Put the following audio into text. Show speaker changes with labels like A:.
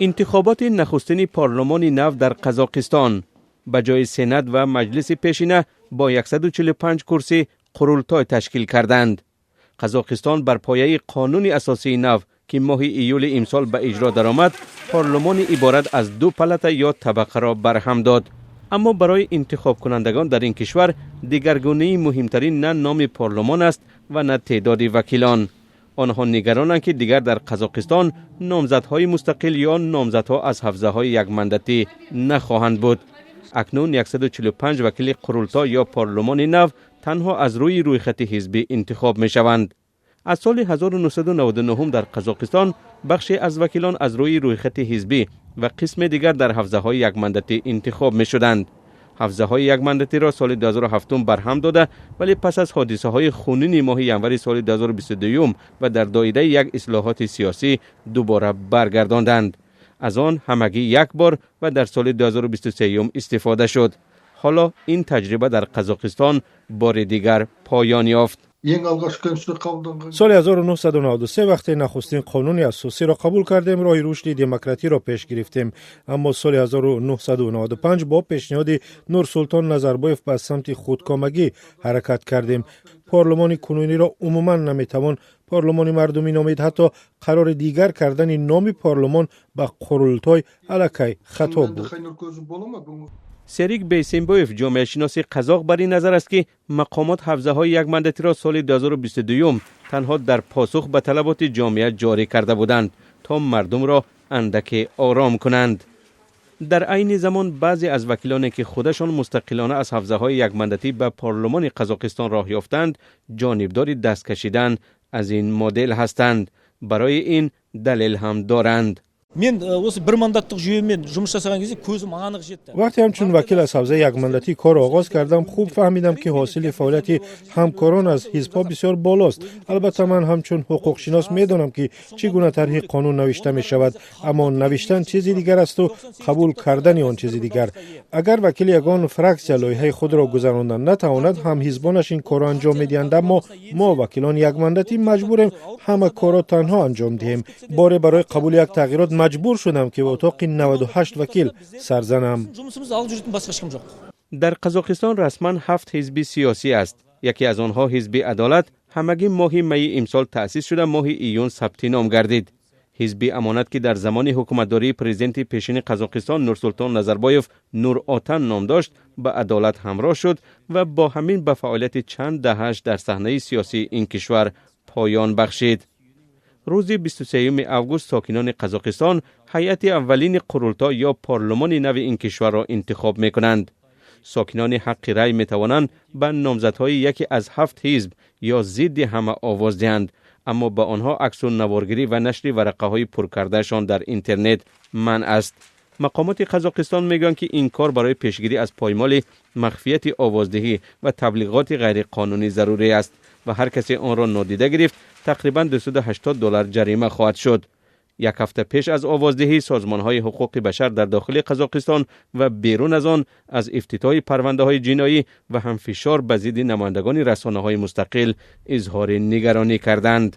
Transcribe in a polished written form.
A: Интихоботи нахустини парлумони нав дар Қазоқистон ба ҷои Сенат ва Маҷлиси пешина бо 145 курсӣ Қурултой ташкил карданд. Қазоқистон бар пояи қонуни асосии нав, ки моҳи июли имсол ба иҷро даромад, парлумони иборат аз ду палата ё табақаро барҳам дод. Аммо барои интихобкунандагон дар ин кишвар дигаргунии муҳимтарин на номи парлумон аст ва на теъдоди вакилон. Онҳо нигаронанд, ки дигар дар Қазоқистон номзадҳои мустақил ё номзадҳо аз ҳавзаҳои якмандатӣ нахоҳанд буд. Акнун 145 вакили Қурултой ё парлумони нав танҳо аз рӯи рӯйхати ҳизбӣ интихоб мешаванд. Аз соли 1999 дар Қазоқистон бахше аз вакилон аз рӯи рӯйхати ҳизбӣ ва қисме дигар дар ҳавзаҳои якмандатӣ интихоб мешуданд. Ҳавзаҳои якмандатиро соли 2007 барҳам дода, вале пас аз ҳодисаҳои хунини моҳи январи соли 2022 ва дар доираи як ислоҳоти сиёсӣ дубора баргардонданд. Аз он ҳамагӣ як бор ва дар соли 2023 истифода шуд. Ҳоло ин таҷриба дар Қазоқистон бори дигар поён ёфт.
B: Ең алғаш Конституция қабылданған
C: Соли 1993, вақте нахустин қонуни асосиро қабул кардем, роҳи рушди демократиро пеш гирифтем. Аммо соли 1995 бо пешниҳоди Нурсултон Назарбоев ба самти худкомагӣ ҳаракат кардем. Парлумони кунуниро умуман наметавон парлумони мардумӣ номид. Ҳатто қарори дигар кардани номи парлумон ба Қурултой аллакай хато буд.
A: Серик Бейсембоев, ҷомеашиноси қазоқ, бар ин назар аст, ки мақомот ҳавзаҳои якмандатиро соли 2022 танҳо дар посух ба талаботи ҷомеа ҷорӣ карда буданд, то мардумро андаке ором кунанд. Дар айни замон баъзе аз вакилоне, ки худашон мустақилона аз ҳавзаҳои якмандатӣ ба парлумони Қазоқистон роҳ ёфтанд, ҷонибдори даст кашидан аз ин модел ҳастанд. Барои ин далел ҳам доранд.
D: Мен осы бір мандаттық жүйемен жұмыс жасаған кезде көзім анық жетті.
C: Вақте ҳамчун вакил аз ҳавзаи якмандатӣ корро оғоз кардам, хуб фаҳмидам, ки ҳосили фаъолияти ҳамкорон аз ҳизбҳо бисёр болост. Албатта, ман ҳамчун ҳуқуқшинос медонам, ки чӣ гуна тарҳи қонун навишта мешавад, аммо навиштан чизи дигар асту қабул кардани он чизи дигар. Агар вакили ягон фраксия лоиҳаи худро гузаронда натавонад, ҳамҳизбонаш ин корро анҷом медиҳанд. Аммо мо, вакилони якмандатӣ, маҷбурем ҳама корро танҳо анҷом диҳем. Боре барои қабули як тағйирот маҷбур шудам, ки ба утоқи 98 вакил сар занам.
D: Жұмысымызды алып жүретін басқа ешкім жоқ.
A: Дар Қазоқистон расман ҳафт ҳизби сиёсӣ аст. Яке аз онҳо, Ҳизби Адолат, ҳамагӣ моҳи майи имсол таъсис шуда, моҳи июн сабти ном гардид. Ҳизби Амонат, ки дар замони ҳукуматдории президенти пешини Қазоқистон Нурсултон Назарбоев Нур Отан ном дошт, ба Адолат ҳамроҳ шуд ва бо ҳамин ба фаъолияти чанд даҳаш дар саҳнаи сиёсии ин кишвар поён бахшид. Рӯзи 23 август сокинони Қазоқистон ҳайати аввалини Қурултой ё парлумони нави ин кишварро интихоб мекунанд. Сокинони ҳаққи рай метавонанд ба номзадҳои яке аз ҳафт ҳизб ё зидди ҳама овоз диҳанд, аммо ба онҳо аксу наворгирӣ ва нашри варақаҳои пуркардаашон дар интернет манъ аст. Мақомоти Қазоқистон мегӯянд, ки ин кор барои пешгирӣ аз поймоли махфияти овоздиҳӣ ва таблиғоти ғайриқонунӣ зарурӣ аст ва ҳар касе онро нодида гирифт, тақрибан 280 доллар ҷарима хоҳад шуд. Як ҳафта пеш аз овоздиҳӣ созмонҳои ҳуқуқи башар дар дохили Қазоқистон ва берун аз он аз ифтитоҳи парвандаҳои ҷиноӣ ва ҳам фишор ба зидди намояндагони расонаҳои мустақил изҳори нигаронӣ карданд.